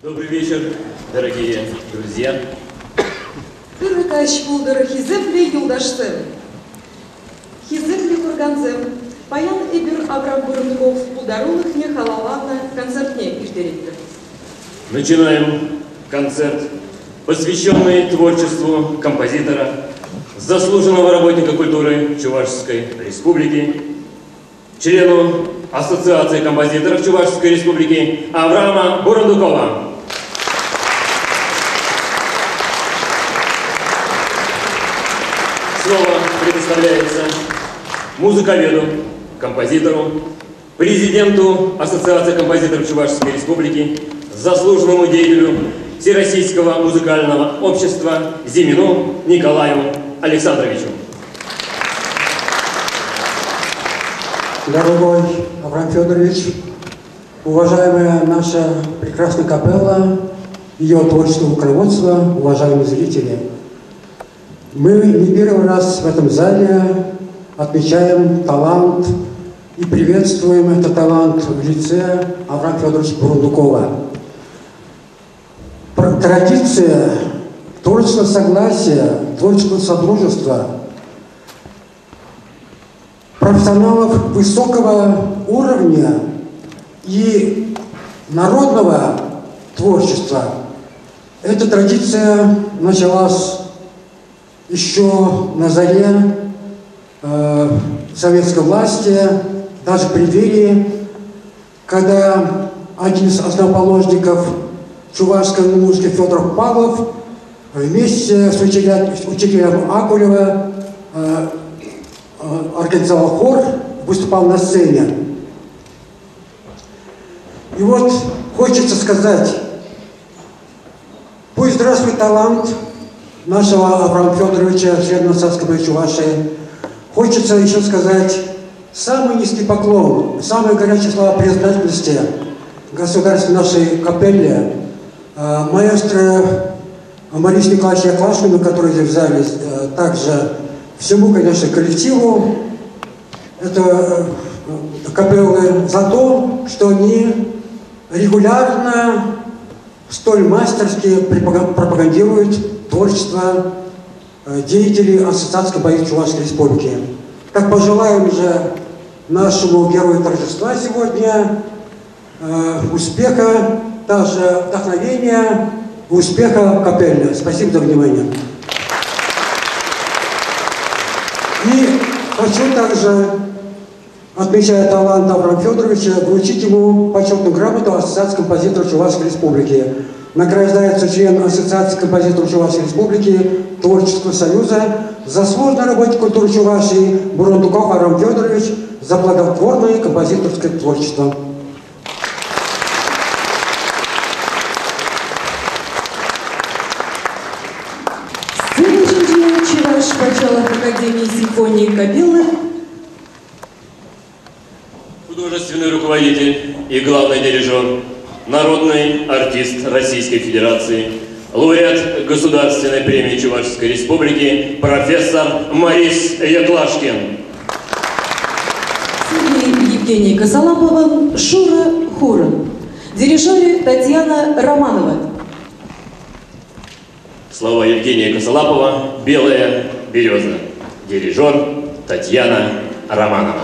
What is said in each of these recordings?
Добрый вечер, дорогие друзья. Ырӑ каҫ пултӑр, хисеплӗ юлташсем! Хисеплӗ куркансем, паян эпир Аврам Бурунков пултарулӑхне халалланӑ концертне ирттеретпӗр. Начинаем концерт, посвященный творчеству композитора, заслуженного работника культуры Чувашской Республики, члену Ассоциации композиторов Чувашской Республики Авраама Бурундукова. Слово предоставляется музыковеду, композитору, президенту Ассоциации композиторов Чувашской Республики, заслуженному деятелю Всероссийского музыкального общества Зимину Николаю Александровичу. Дорогой Авраам Федорович, уважаемая наша прекрасная капелла, ее творческое руководство, уважаемые зрители. Мы не первый раз в этом зале отмечаем талант и приветствуем этот талант в лице Авраама Федоровича Бурундукова. Традиция творческого согласия, творческого содружества профессионалов высокого уровня и народного творчества. Эта традиция началась еще на заре советской власти, даже в преддверии, когда один из основоположников чувашской музыки Федор Павлов вместе с учителем Акулева организовал хор, выступал на сцене. И вот хочется сказать, пусть здравствует талант нашего Авраама Федоровича, члена Царской Чувашии. Хочется еще сказать самый низкий поклон, самые горячие слова признательности государственной нашей капелле, маэстро Борису Николаевичу Яклашкину, который здесь в зале, также всему, конечно, коллективу этого капеллы за то, что они регулярно, столь мастерски пропагандируют творчество деятелей Ассоциации композиторов Чувашской Республики. Так пожелаем же нашему герою торжества сегодня успеха, также вдохновения, успеха капелле. Спасибо за внимание. И хочу также, отмечая талант Авраама Федоровича, вручить ему почетную грамоту Ассоциации композиторов Чувашской Республики. Награждается член Ассоциации композиторов Чувашской Республики Творческого союза, заслуженный работник культуры Чувашии Бурундуков Авраам Федорович за плодотворное композиторское творчество. Сцена ҫинче Чӑваш патшалӑх академи симфони капелли Художественный руководитель и главный дирижер, народный артист Российской Федерации, лауреат Государственной премии Чувашской Республики, профессор Морис Яклашкин. Сергей Евгений Косолаповӑн «Шурӑ хурӑн». Дирижерӗ Татьяна Романова. Слова Евгения Косолапова «Белая береза». Дирижер Татьяна Романова.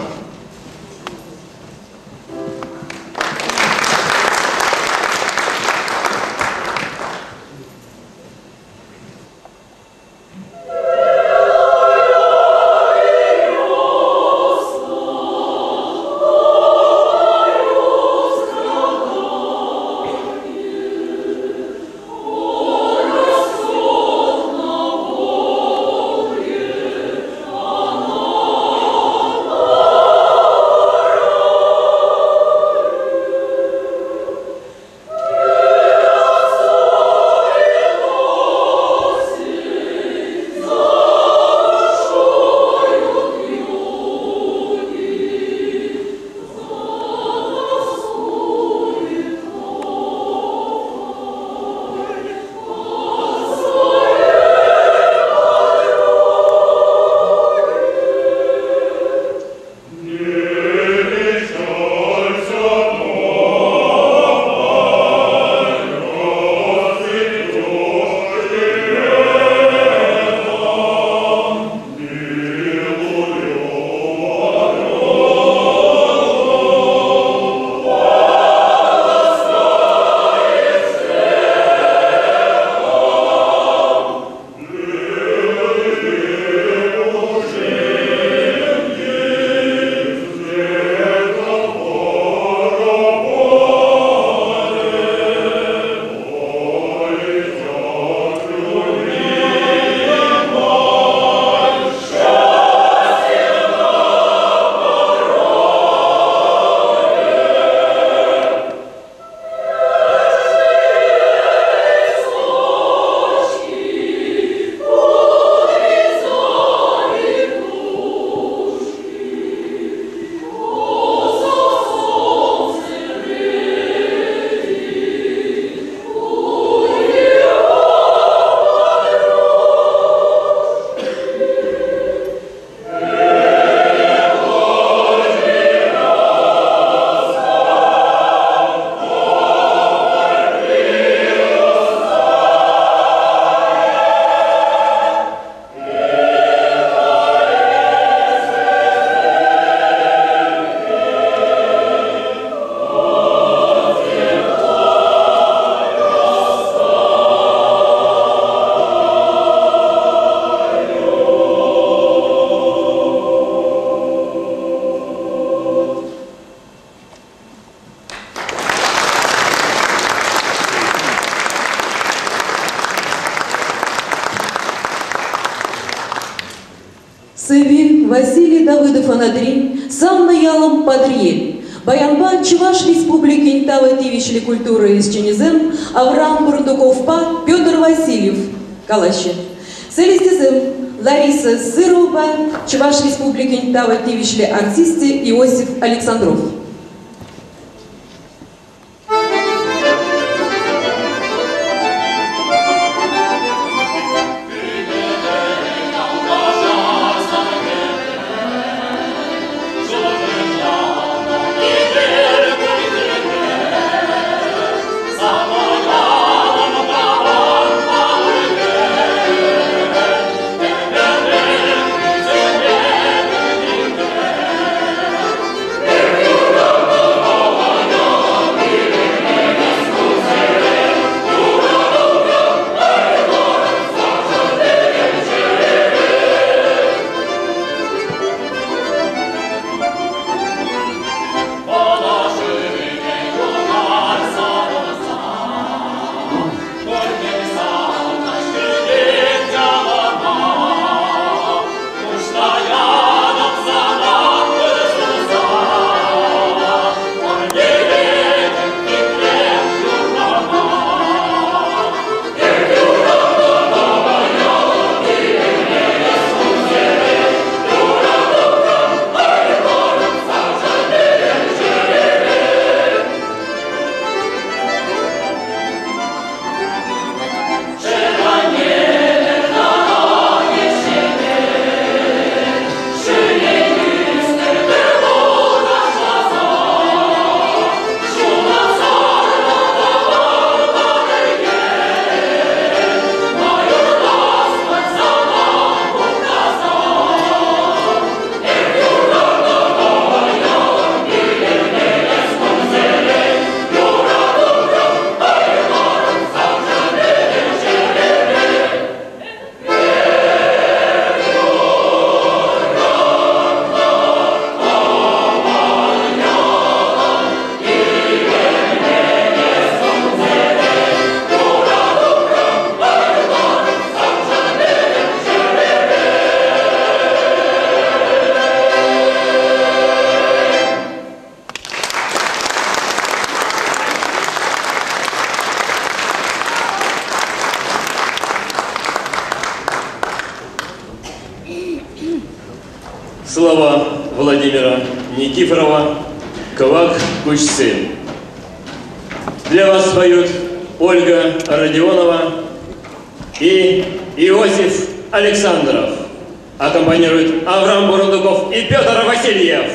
Сӑвви Василий Давыдов-Анатрин Савнӑ ялӑм Патӑрьел. Баянпа Чӑваш Республикин тава тивӗҫлӗ культура ӗҫченӗсем Авраам Бурундуковпа Петр Васильев калаҫҫӗ. Солисчӗсем Лариса Сыровапа Чӑваш Республикин тава тивӗҫлӗ артисчӗ Иосиф Александров. Слова Владимира Никифорова «Кӑвак куҫсем». Для вас поют Ольга Родионова и Иосиф Александров. Аккомпанируют Авраам Бурундуков и Петр Васильев.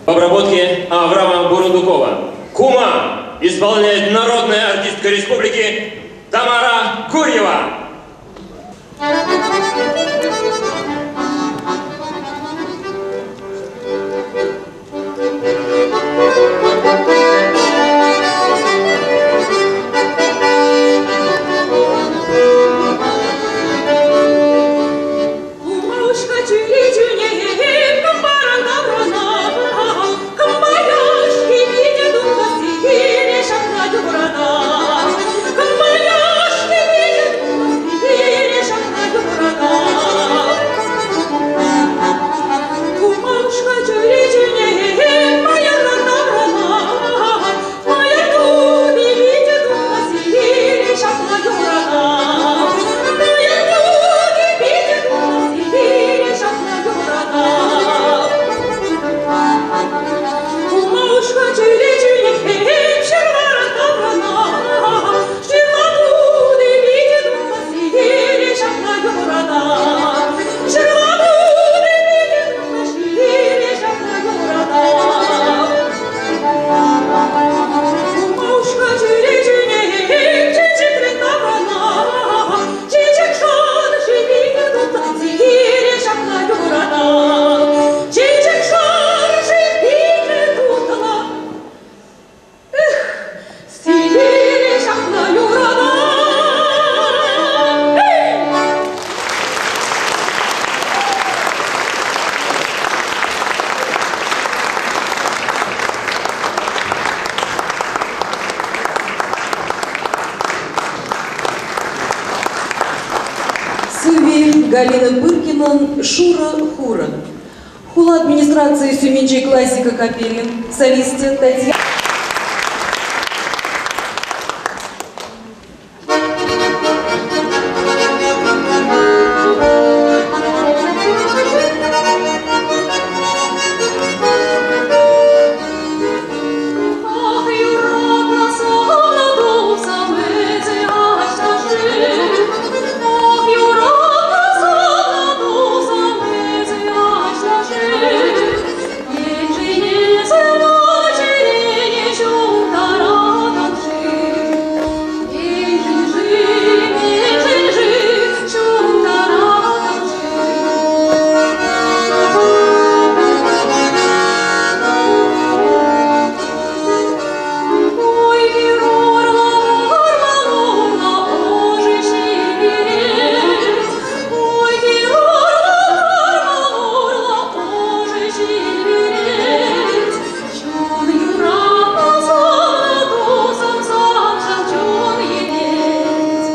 В обработке Авраама Бурундукова. Кума исполняет народная артистка республики Тамара Курьева. Умушка чүри чүне, кымбаран таврана, кымбаяш. Галина Пыркинӑн «Шурӑ хурӑн». Хула администрацийӗ ҫумӗнчи классика капеллин солисчӗ Татьяна Ах, юратнӑ савнӑ тусӑм, эсӗ ӑҫта-ши? Ах, юратнӑ савнӑ тусӑм, эсӗ ӑҫта-ши? Мӗншӗн эсӗ ман чӗрене ҫунтаратӑн-ши? Мӗншӗн-ши, мӗншӗн-ши ҫунтаратӑн-ши? Ой, юрла, вӑрман урлӑ ӑшӑ ҫил вӗрет. Ой, юрла, вӑрман урлӑ ӑшӑ ҫил вӗрет. Чун юратнӑ савнӑ тусӑм саншӑн чун йӗрет.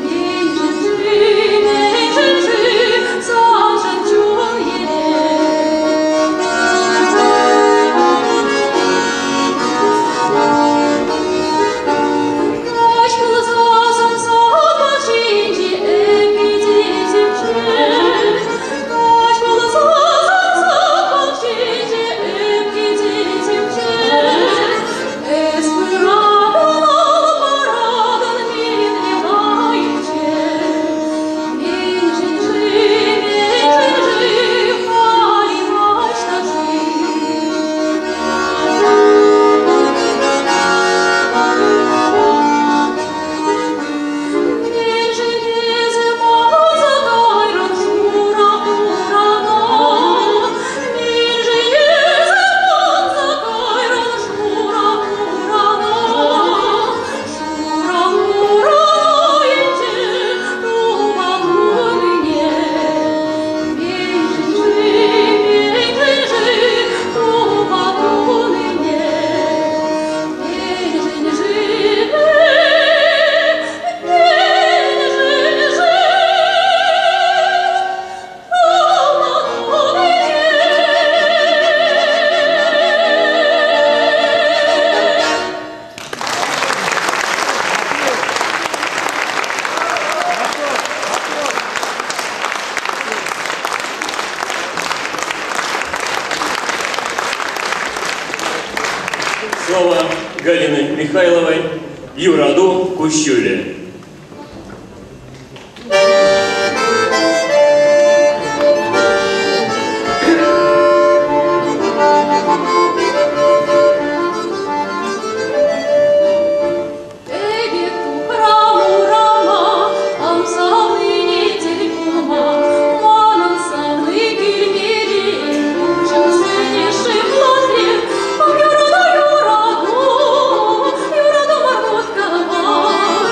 Мӗншӗн-ши, мӗншӗн-ши саншӑн чун йӗрет? Каҫ пулсассӑн сад ҫинче эп кӗтесӗмччӗ. Каҫ пулсассӑн сад ҫинче эп кӗтесӗмччӗ. Эс пыратӑн, ал паратӑн мӗнле лайӑхчӗ. Мӗншӗн-ши, мӗншӗн-ши халь ӑҫта-ши? Мӗншӗн эсӗ манса кайрӑн шурӑ хурана? Мӗншӗн эсӗ манса кайрӑн шурӑ хурана? Шурӑ хуран айӗнче тупа тунине. Мӗншӗн-ши, мӗншӗн-ши тупа тунине? Мӗншӗн-ши, мӗншӗн-ши тупа тунине? Слово Галины Михайловой, Юраду Кущуле. Эпир тухрам урама, хам савнине тӗл пулма. Манӑн савни килмерӗ, куҫӑмсене шывлатрӗ. Ах, юрату, юрату, юрату мар вут-кӑвар.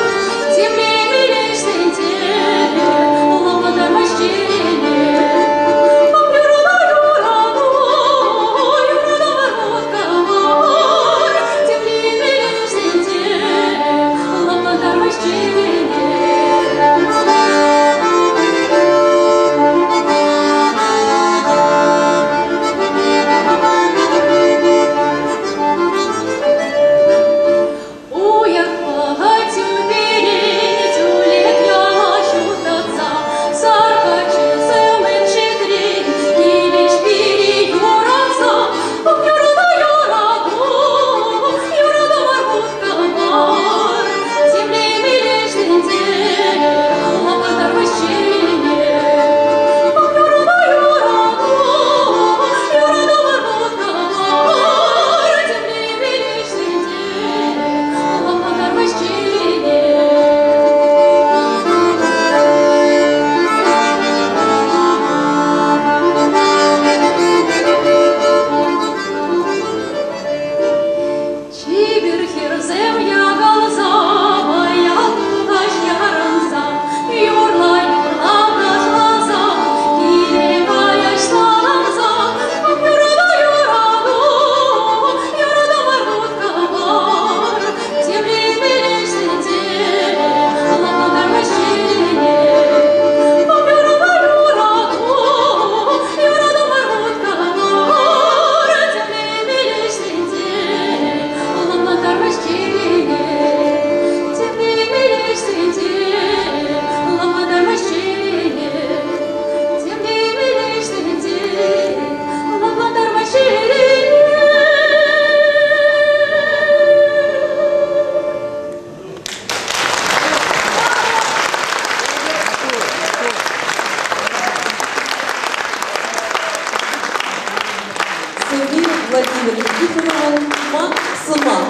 хушма сӑмах.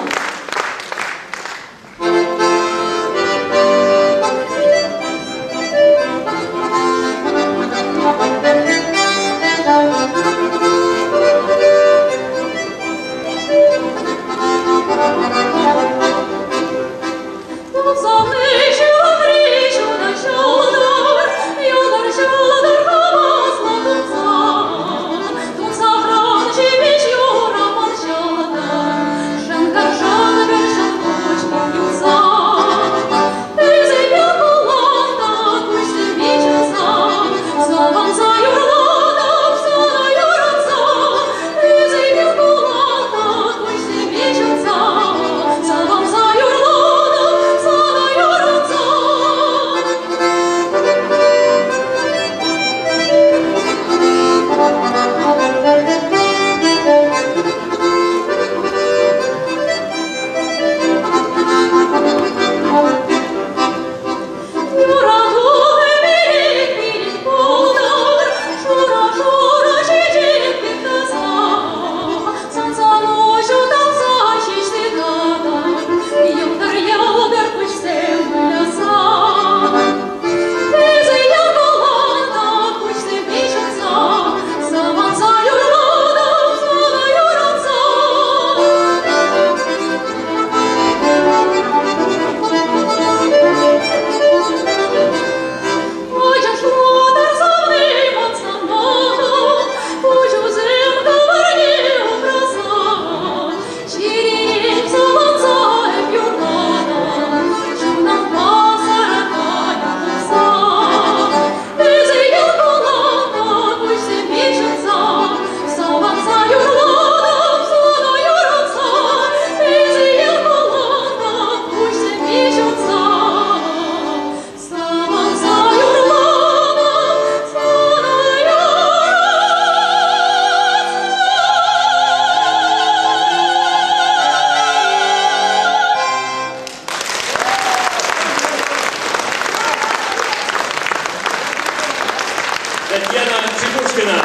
Татьяна Чекушкина.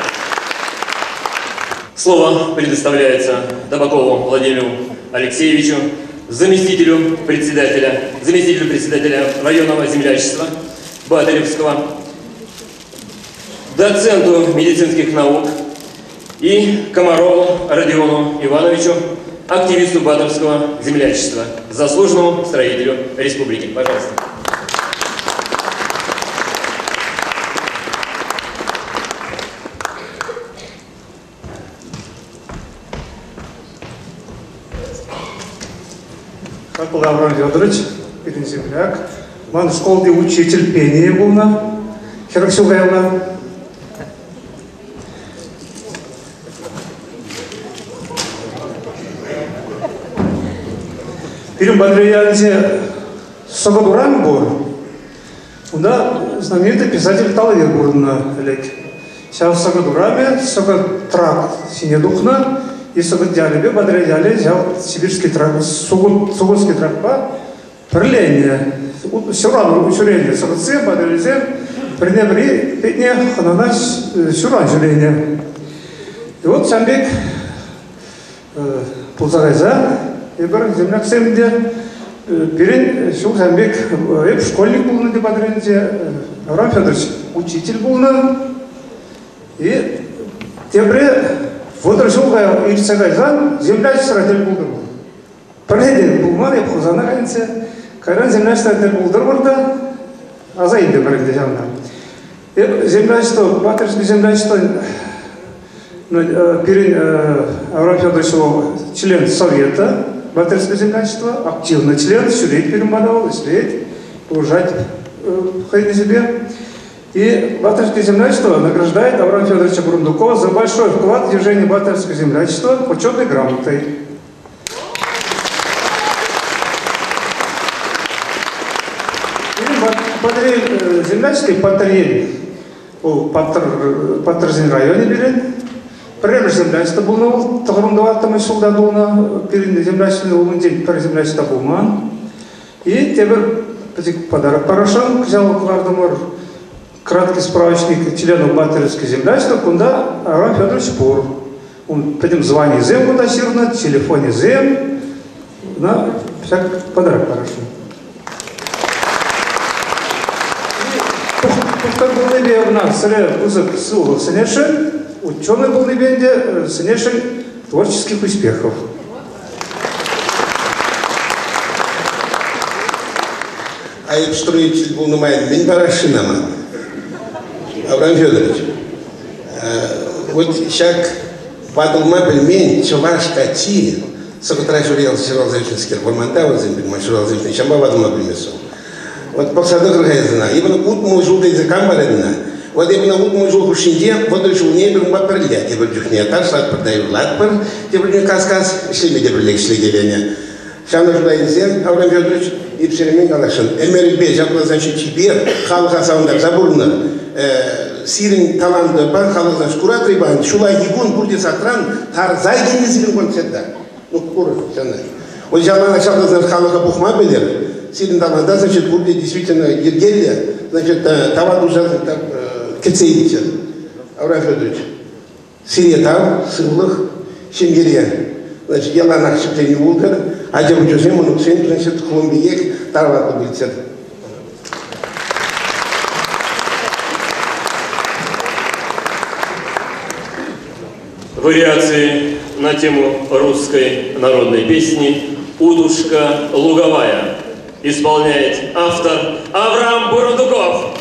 Слово предоставляется Табакову Владимиру Алексеевичу, заместителю председателя, заместителю председателя районного землячества Батаревского, доценту медицинских наук и Комарову Родиону Ивановичу, активисту Батаревского землячества, заслуженному строителю республики. Пожалуйста. Хаклӑ Аврам Федорович, пирӗн земляк. Ман школти учитель пение пулнӑ. 40 ҫул каялла. Пирӗн Патӑрьел ялӗнче Сӑкӑт урам пур. Унта знаменитый писатель Талвир пурӑннӑ ӗлӗк. Ҫав Сӑкӑт урамӗ Сӑкӑт тракт ҫине тухнӑ. И Сӑкӑт ялӗпе Патӑрьел ялӗ ҫав Сибирский тракт, Сугутский трактпа пӗрленнӗ. Ҫуран ҫӳренӗ. Сӑкӑтсем, Патӑрьелсем пӗрне-пӗри петне хӑнана ҫуран ҫӳренӗ. И вот ҫавӑн пек пулса кайса эпир земляксем те пирӗн ҫул ҫавӑн пек эп школьник пулнӑ те Патӑрьелӗнче, Авраам Федорович учитель пулнӑ. И тепре 30 ҫул иртсе кайсан землячествӑра тӗл пултӑм. Пӗрре те пулман эп Хусана кайнӑччӗ. Кайран землячествӑра тӗл пултӑмӑр та аса илтӗмӗр ӗнтӗ ҫавна. Эп землячество, Батырский землячество пирӗн Авраам Федорович член совета Батырского землячества, активный член, ҫӳрет пирӗн пата вӑл, ӗҫлет, пулӑшать хӑйне себе. И Батырское землячество награждает Авраама Федоровича Бурундукова за большой вклад в движение Батырского землячества почетной грамотой. Патӑрьел земляческий Патӑрьел вӑл Паттӑрсен районӗ пирӗн. Пӗрремӗш землячество пулнӑ вӑл, тӑхӑрӑн ҫулта тунӑ. Пирӗн землячество умӗнчен пӗр землячество пулман. И тепӗр пӗчӗк подарок парасшӑн кӑҫал кӑлартӑмӑр. Краткий справочник членов Батыревского землячества кунта Авраам Федорович пур. Ун пӗтӗм званисем кунта ҫырнӑ, телефонӗсем. Ӑна ҫак подарок парасшӑн. Тухтӑр пулнипе ӑна сӗре пысӑк сывлӑх сӗнесшӗн, ученый пулнипе ӗнтӗ сӗнесшӗн творческих успехов. Айӑп строитель пулнӑ май мӗн парасшӑн ман? Авраам Федорович, вот ҫак ватӑлма пӗлмен чӑваш каччи Сӑкӑтра ҫуралса ӳснӗскер, вӑрманта вӗсем пӗлмен ҫуралса ӳснӗ, ҫавӑнпа ватӑлма пӗлмест вӑл. Вот пӑхса тӑхӑр-ха эс ӑна. Эпир 60 ҫул тесе кам парать ӑна? Вот эпир 60 ҫул хушшинче 30 ҫулне эпир унпа пӗрле тепӗр чухне ташлатпӑр та юрлатпӑр, тепӗр чухне кас-кас ӗҫлеме те пӗрле ӗҫлекеленӗ. Ҫавна шута илсе, Авраам Федорович, эп каласшӑн, ӗмӗрӗпе ҫапласа чипер халӑха савӑнтарса пурӑннӑ. Сирӗн талантӑрпа халӑха куратӑр Иван, ҫуллахи кун пурте сакран тарса килнӗ сирӗн концерта. Ну, кур, ҫавна. Вот ҫавна ҫапласа халӑха пухма пӗлер. Сирӗн таланта, значит, пурте действительно йӗркеллӗ, значит, тавар туса кӗтсе илчӗр. Авраам Федорович, сире тав, сывлӑх, ҫемьере, значит, яланах ҫӗкленӳ пултӑр, ача-пӑчасем, мӑнуксем, значит, хӑвӑн пекех тараватлӑ пулччӑр. Вариации на тему русской народной песни «Удушка луговая» исполняет автор Авраам Бурундуков.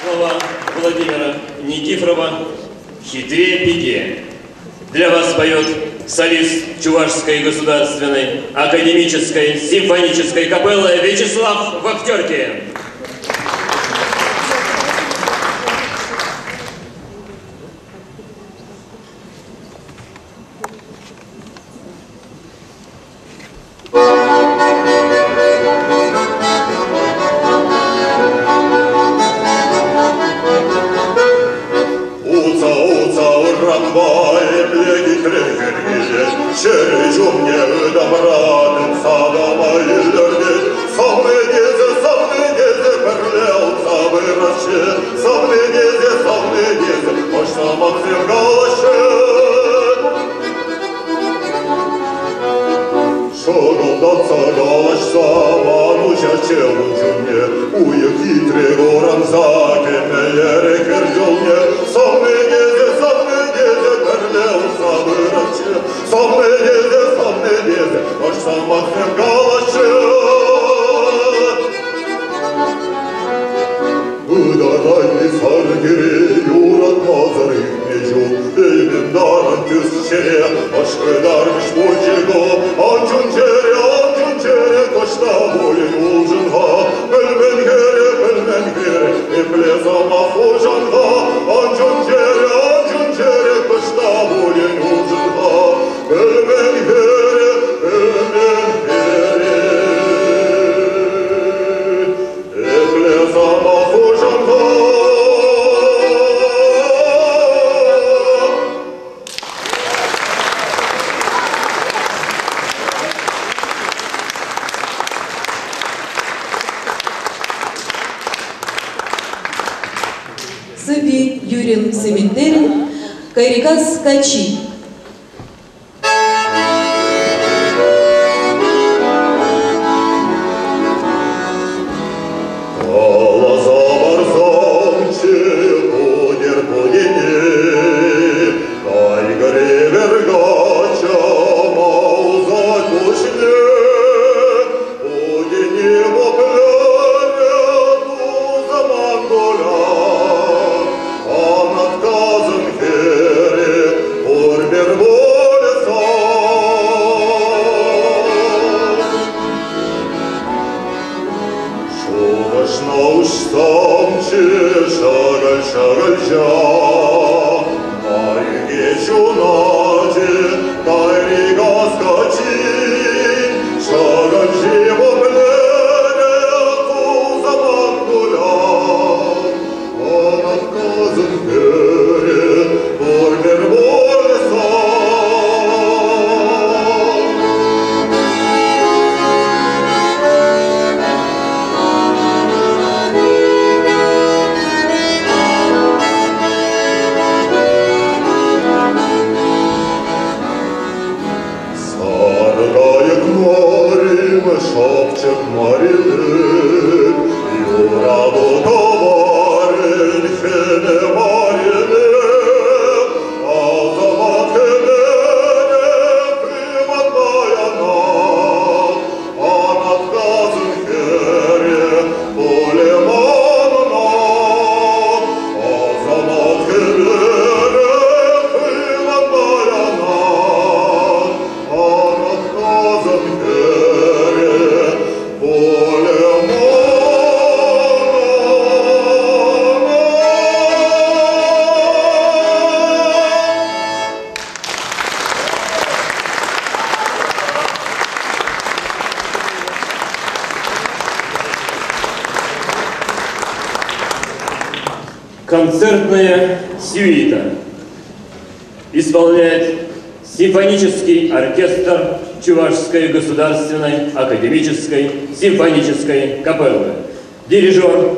Слова Владимира Никифорова «Хитрее пике». Для вас поет солист Чувашской государственной академической симфонической капеллы Вячеслав Вахтеркин. хитрен хӗр килет, Чӗре чунне ытамра тытса тӑма илӗртет. Савни тесе, савни тесе пӗрле утса пыраҫҫӗ, Савни тесе, савни тесе хӑш сӑмахсем калаҫҫӗ. Шӑкӑлтатса калаҫса ман уҫатчӗ ун чунне, Уйӑх хитре курӑнса кӗмӗлерех хӗр ҫулне. Савни тесе, савни тесе пӗрле утса пыратчӗ, Савни тесе, савни тесе хӑш сӑмахсем калаҫҫӗ. Ытарайми сар хӗре юратмасӑр иртме ҫук. Элмендарӑн тӳс чӗре, ӑш хытармӑш пулчӗ ку. Ан чун-чӗре, ан чун-чӗре, кӑшта пулин улшӑн-ха. Пӗлмен хӗре, пӗлмен хӗре, епле сӑмах хушан-ха. Ан чун-чӗре, ан чун-чӗре, кӑшта пулин улшӑн-ха. Пӗлмен хӗре, пӗлмен хӗре, епле сӑмах хушан-ха. Сӑвви Юрин Сементерӗн Кайрикас каччи. Каласа парсамччӗ путер путене, Кайгӑр качча маусать пуҫне, Путене пуплерӗ тусӑм ан кулян, Анаткасӑн хӗрӗ пурпӗр пулӗ сан. Шухӑшна уҫсамччӗ шӑкӑл-шӑкӑлча, Майӗке ҫуначӗ кайри каскачин, Шӑкӑлчи пуплерӗ тусӑм ан кулян, Анаткасӑн хӗрӗ пурпӗр пулӗ сан. Саркайӑк мар-им, шӑпчӑк мар-им, Юрату тӑварӗн хӗмӗ мар-им, Асамат хӗвелӗ ывӑнма яна, Анаткасӑн хӗрӗ пулӗ манӑна. Асамат хӗвелӗ ывӑнма яна, Анаткасӑн хӗрӗ пулӗ манӑна. Концертная сюита исполняет симфонический оркестр Чувашской государственной академической симфонической капеллы. Дирижер,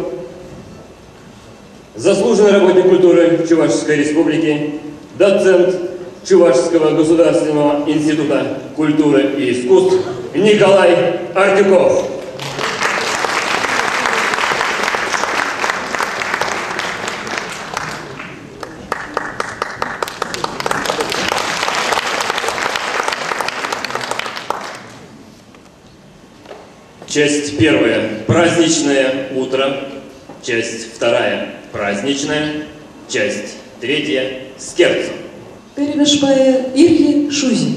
заслуженный работник культуры Чувашской республики, доцент Чувашского государственного института культуры и искусств Николай Артюков. Часть первая. Праздничное утро. Часть вторая. Праздничная. Часть третья. Скерцо. Пӗрремӗш пайӗ Ирхи шуҫӑм.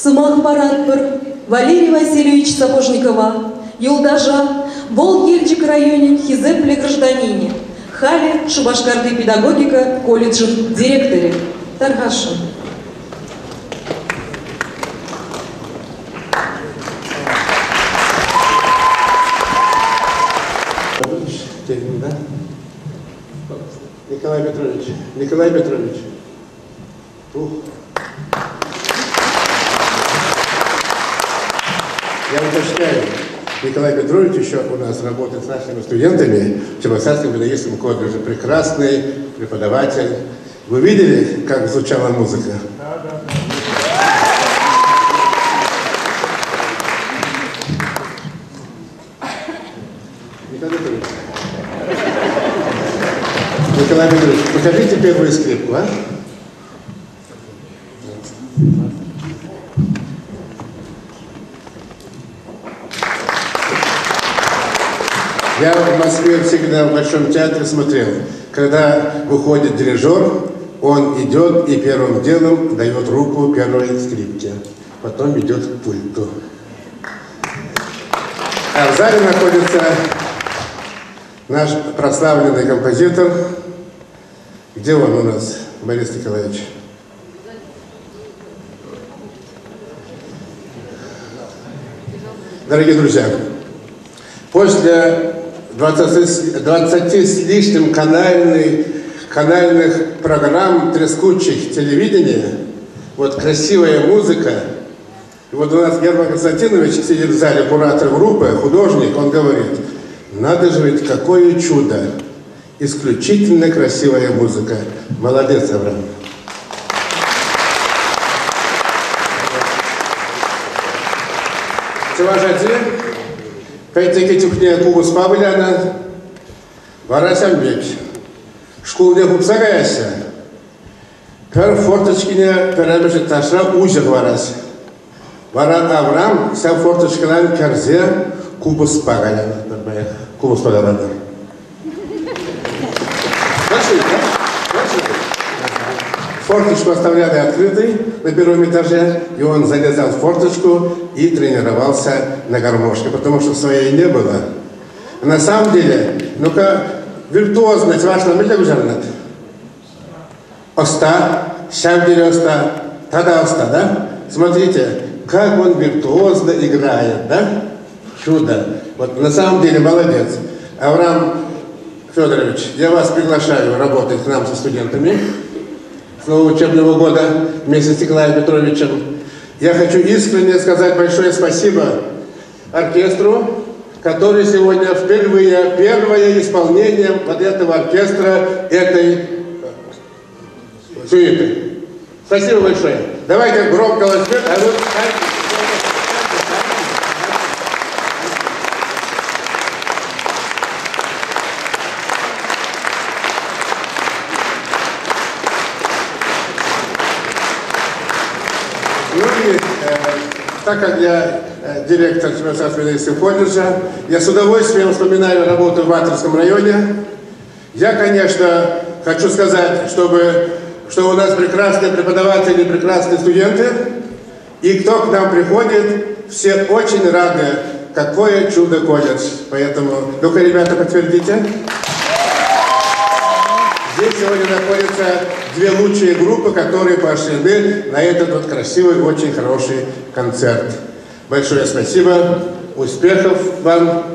Сӑмах паратпӑр Валерий Васильевич Сапожникова, юлташа, вӑл Елчӗк районӗн хисеплӗ гражданинӗ, халӗ Шупашкарти педагогика колледжӗн директорӗ. Тархасшӑн. Николай Петрович, Николай Петрович, тух. Я уточняю, Николай Петрович еще у нас работает с нашими студентами в Чебоксарском педагогическом колледже. Прекрасный преподаватель. Вы видели, как звучала музыка? Да, да. Николай Петрович. Николай Петрович, покажите первую скрипку, а? Я в Москве всегда в Большом театре смотрел, когда выходит дирижер, он идет и первым делом дает руку первой скрипке, потом идет к пульту. А в зале находится наш прославленный композитор. Где он у нас, Борис Николаевич? Дорогие друзья, после 20 с лишним канальных программ трескучих телевидения, вот красивая музыка. И вот у нас Герман Константинович сидит в зале, куратор группы, художник, он говорит, надо же ведь какое чудо, исключительно красивая музыка. Молодец, Авраам. Чӑваш пӗтӗке чухне купӑспа вылянӑ, вара ҫавӑн пек. Шкулне хупса каяҫҫӗ, пӗр форточкине пӗрремӗш этажра уҫӑ хӑвараҫҫӗ. Вара Авраам ҫав форточкӑран кӗрсе купӑспа каянӑ, купӑспа каланӑ. Форточку оставляли открытой на первом этаже, и он залезал в форточку и тренировался на гармошке, потому что своей не было. На самом деле, ну-ка, виртуозность ваша мӗнле куҫарӑнать? Ӑста, ҫав тери ӑста, тата ӑста, да? Смотрите, как он виртуозно играет, да? Чудо. Вот на самом деле молодец. Авраам Федорович, я вас приглашаю работать к нам со студентами с нового учебного года вместе с Николаем Петровичем. Я хочу искренне сказать большое спасибо оркестру, который сегодня впервые, первое исполнение вот этого оркестра, этой сюиты. Спасибо большое. Давайте громко аплодисменты. Ну и так как я директор Чебоксарского педагогического колледжа, я с удовольствием вспоминаю работу в Батыревском районе. Я, конечно, хочу сказать, что у нас прекрасные преподаватели, прекрасные студенты. И кто к нам приходит, все очень рады. Какое чудо колледж. Поэтому, ну-ка, ребята, подтвердите. Здесь сегодня находятся две лучшие группы, которые пошли на этот вот красивый, очень хороший концерт. Большое спасибо. Успехов вам,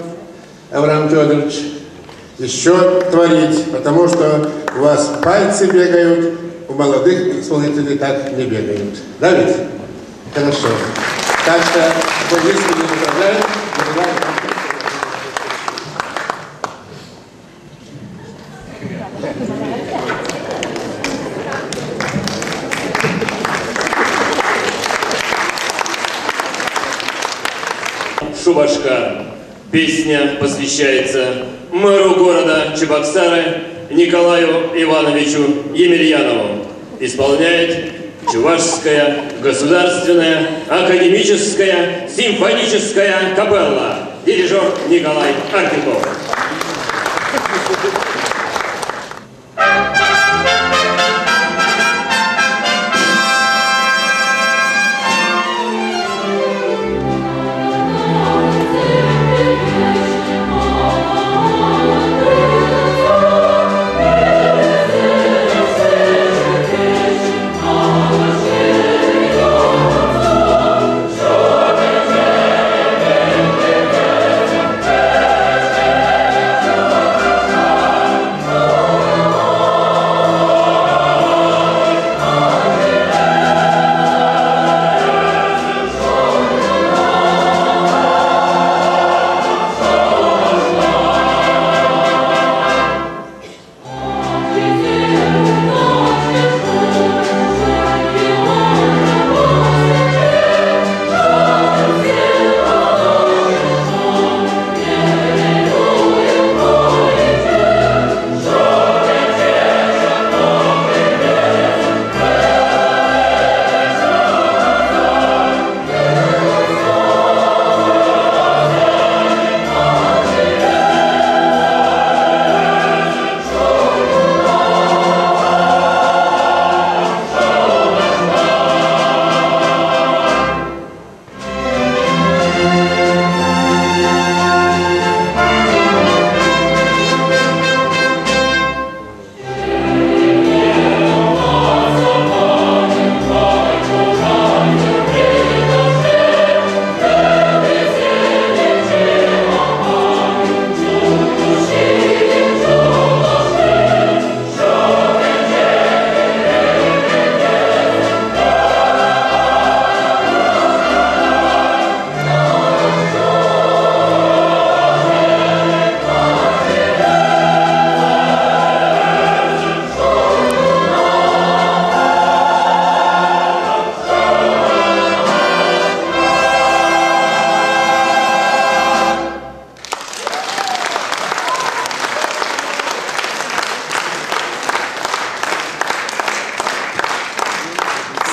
Авраам Федорович. Еще творить, потому что у вас пальцы бегают, у молодых исполнителей так не бегают. Да ведь? Хорошо. Так что, искренне поздравляю. Шупашкар. Песня посвящается мэру города Чебоксары Николаю Ивановичу Емельянову. Исполняет Чувашская государственная академическая симфоническая капелла. Дирижер Николай Архипов.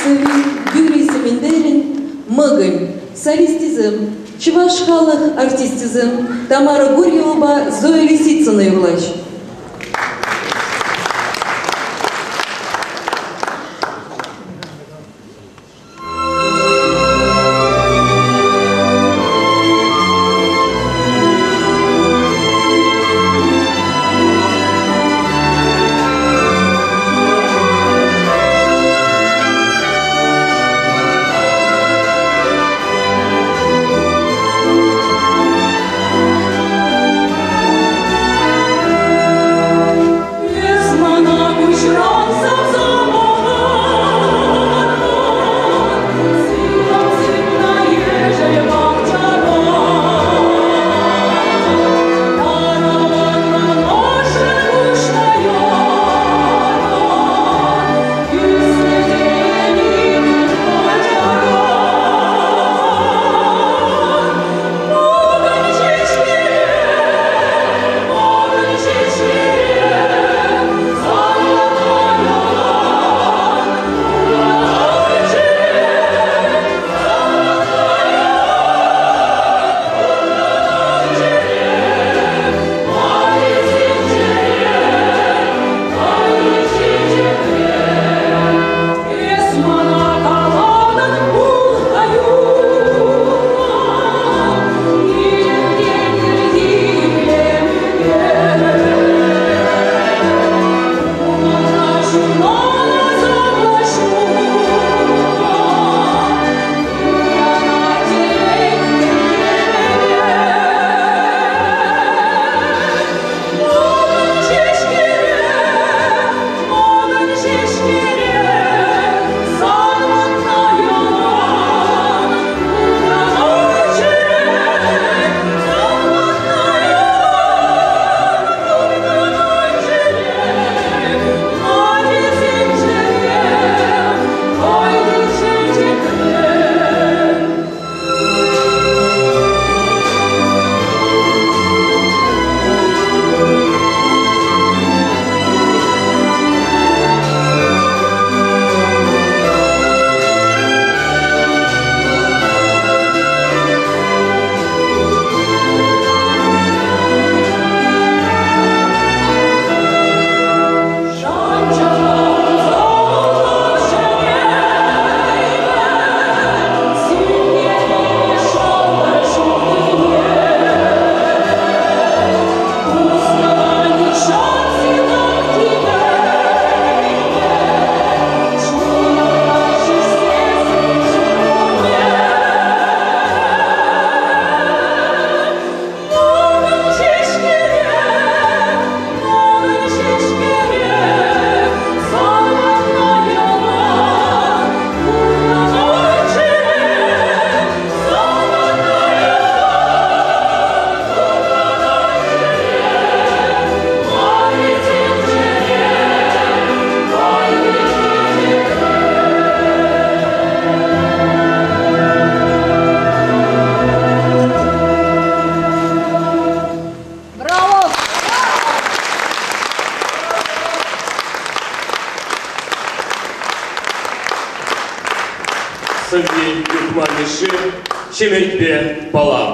Сӑвви Юрий Сементерӗн Мӑкӑнь, солисчӗсем, чӑваш халӑх артисчӗсем Тамара Гурьевӑпа Зоя Лисицына юрлаҫ. Сӑвви Юхма Мишши, Ҫемӗртпе Палан.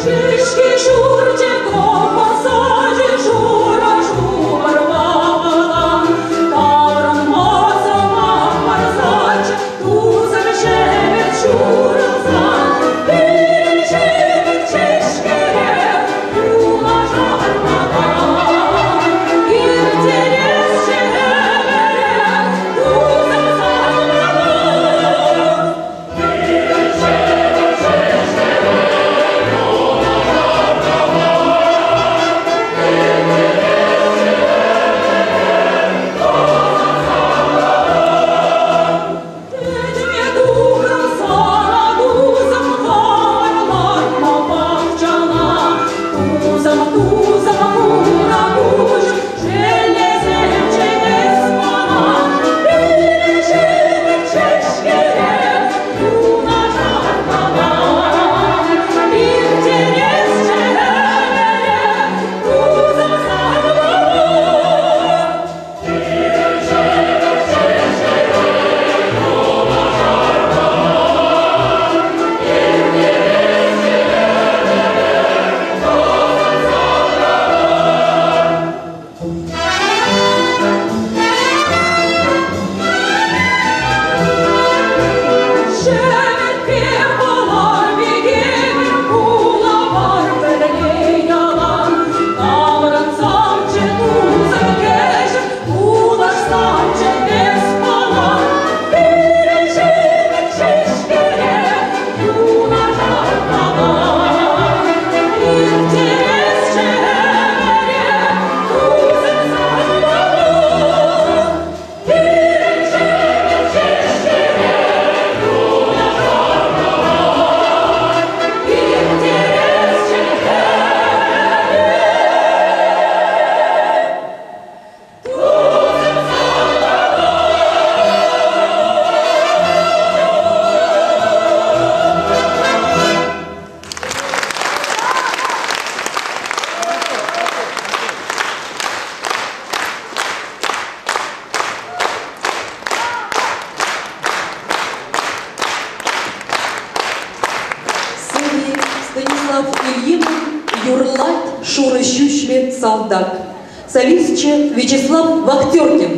Шишки шурчӗ колхозачӗ шурӑ шупӑрпа палан. Таврӑнмасӑр парсаччӗ тусӑм ҫӗмӗрт ҫурӑлсан. Пирӗн ҫӗмӗрт шишкере юнашар палан. Ирттересчӗ ӗмӗре тусӑм санпала. Тӗтӗме тухрӑм сана тусӑм хӑварлатма пахчана. Тусӑм, тусӑм, хура куҫ, шеллесемччӗ эс мана. Пирӗн ҫӗмӗрт шӗшкӗре юнашар палан. Ирттересчӗ ӗмӗре «Шурӑ ҫӳҫлӗ салтак». Солисчӗ Вячеслав Вахтеркин.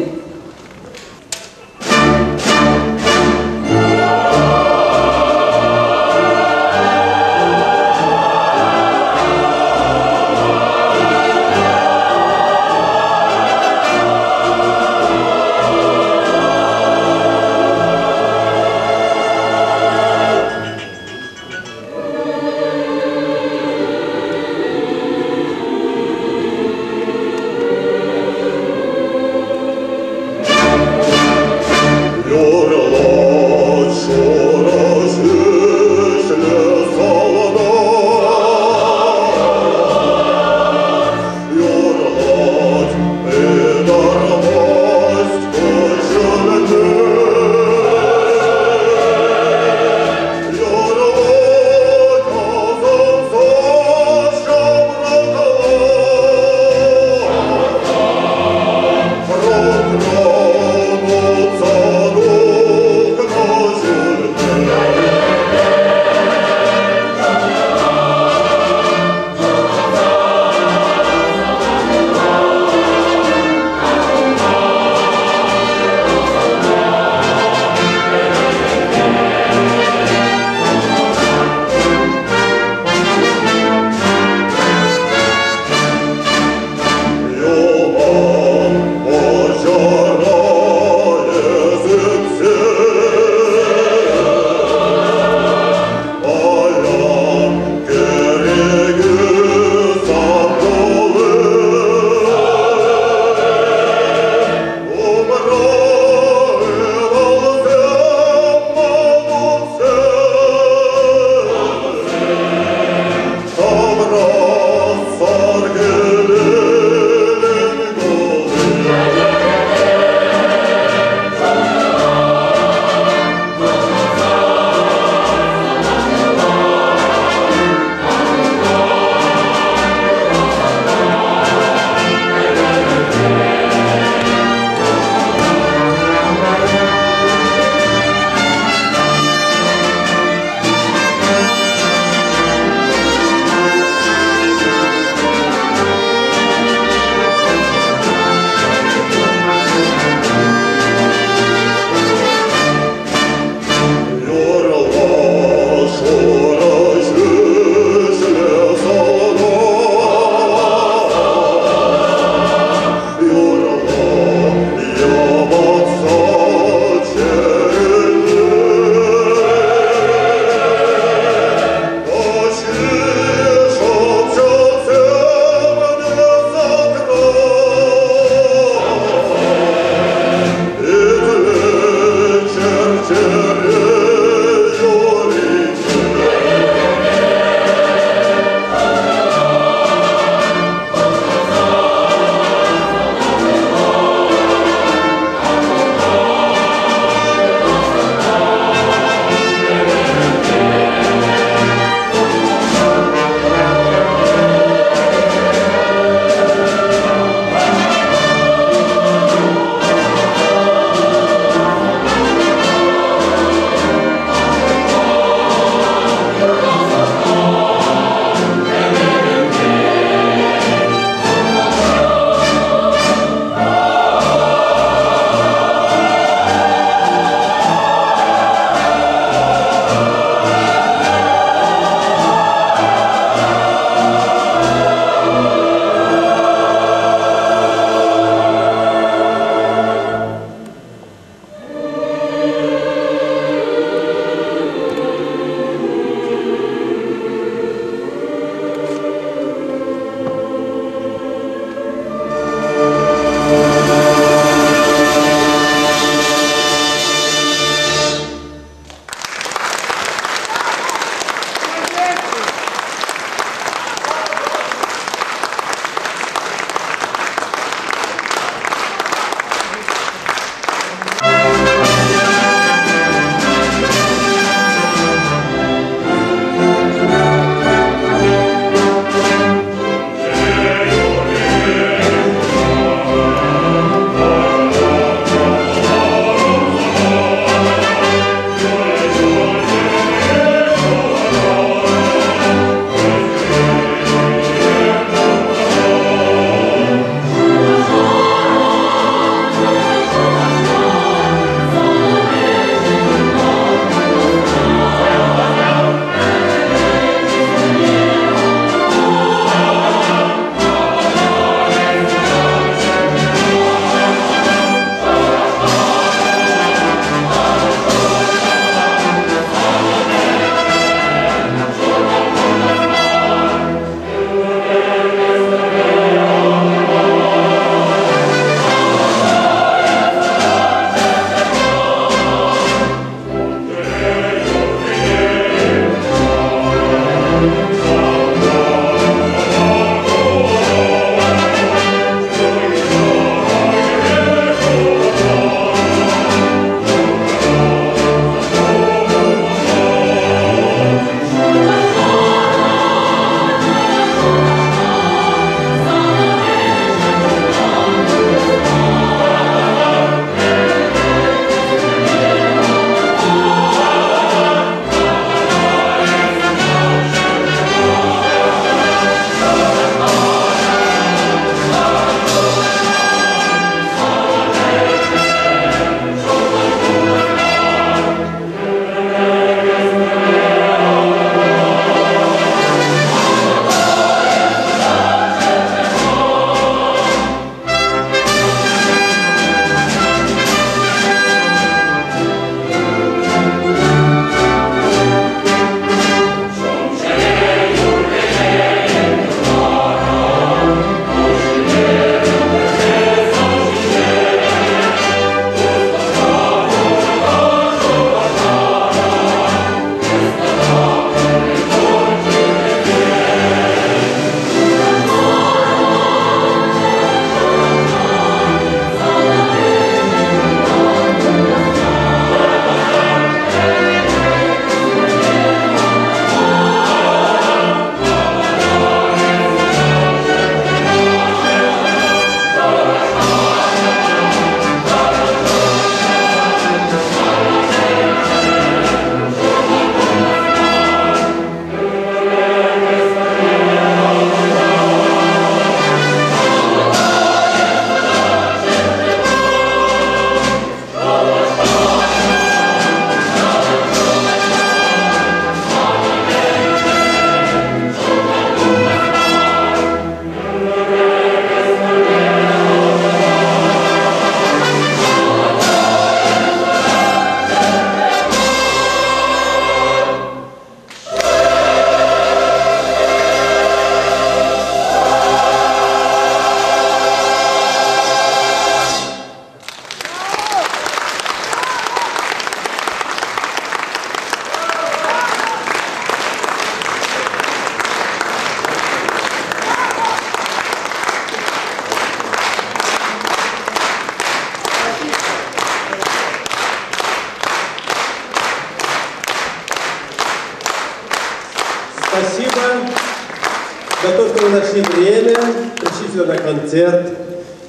за то, что вы нашли время, пришли сюда на концерт.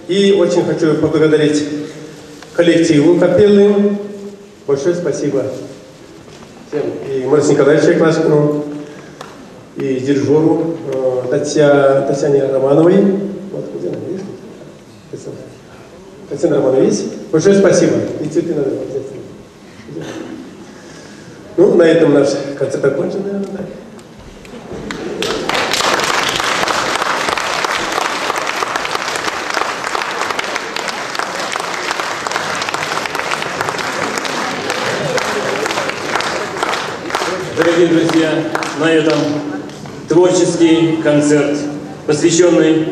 И очень хочу поблагодарить коллективу капеллы. Большое спасибо всем. И Марсу Николаевичу Клашкину, и дирижеру Татьяне Романовой. Вот, где она, видишь? Татьяна Романова есть? Большое спасибо. И цветы надо обязательно. Ну, на этом наш концерт окончен, наверное, да? Дорогие друзья, на этом творческий концерт, посвященный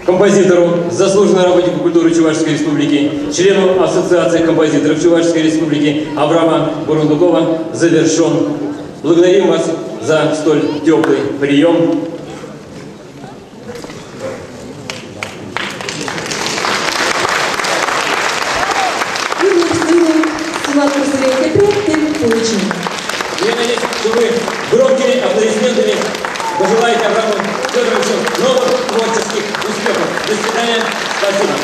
композитору, заслуженному работнику культуры Чувашской Республики, члену Ассоциации композиторов Чувашской Республики Авраама Бурундукова завершен. Благодарим вас за столь теплый прием. Я надеюсь, что вы громкими аплодисментами пожелаете Аврааму Федоровичу новых творческих успехов. До свидания. Спасибо.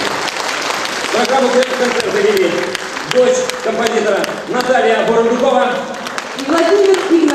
Программу концерта вели дочь композитора Наталья Бурундукова и Владимир Ильин.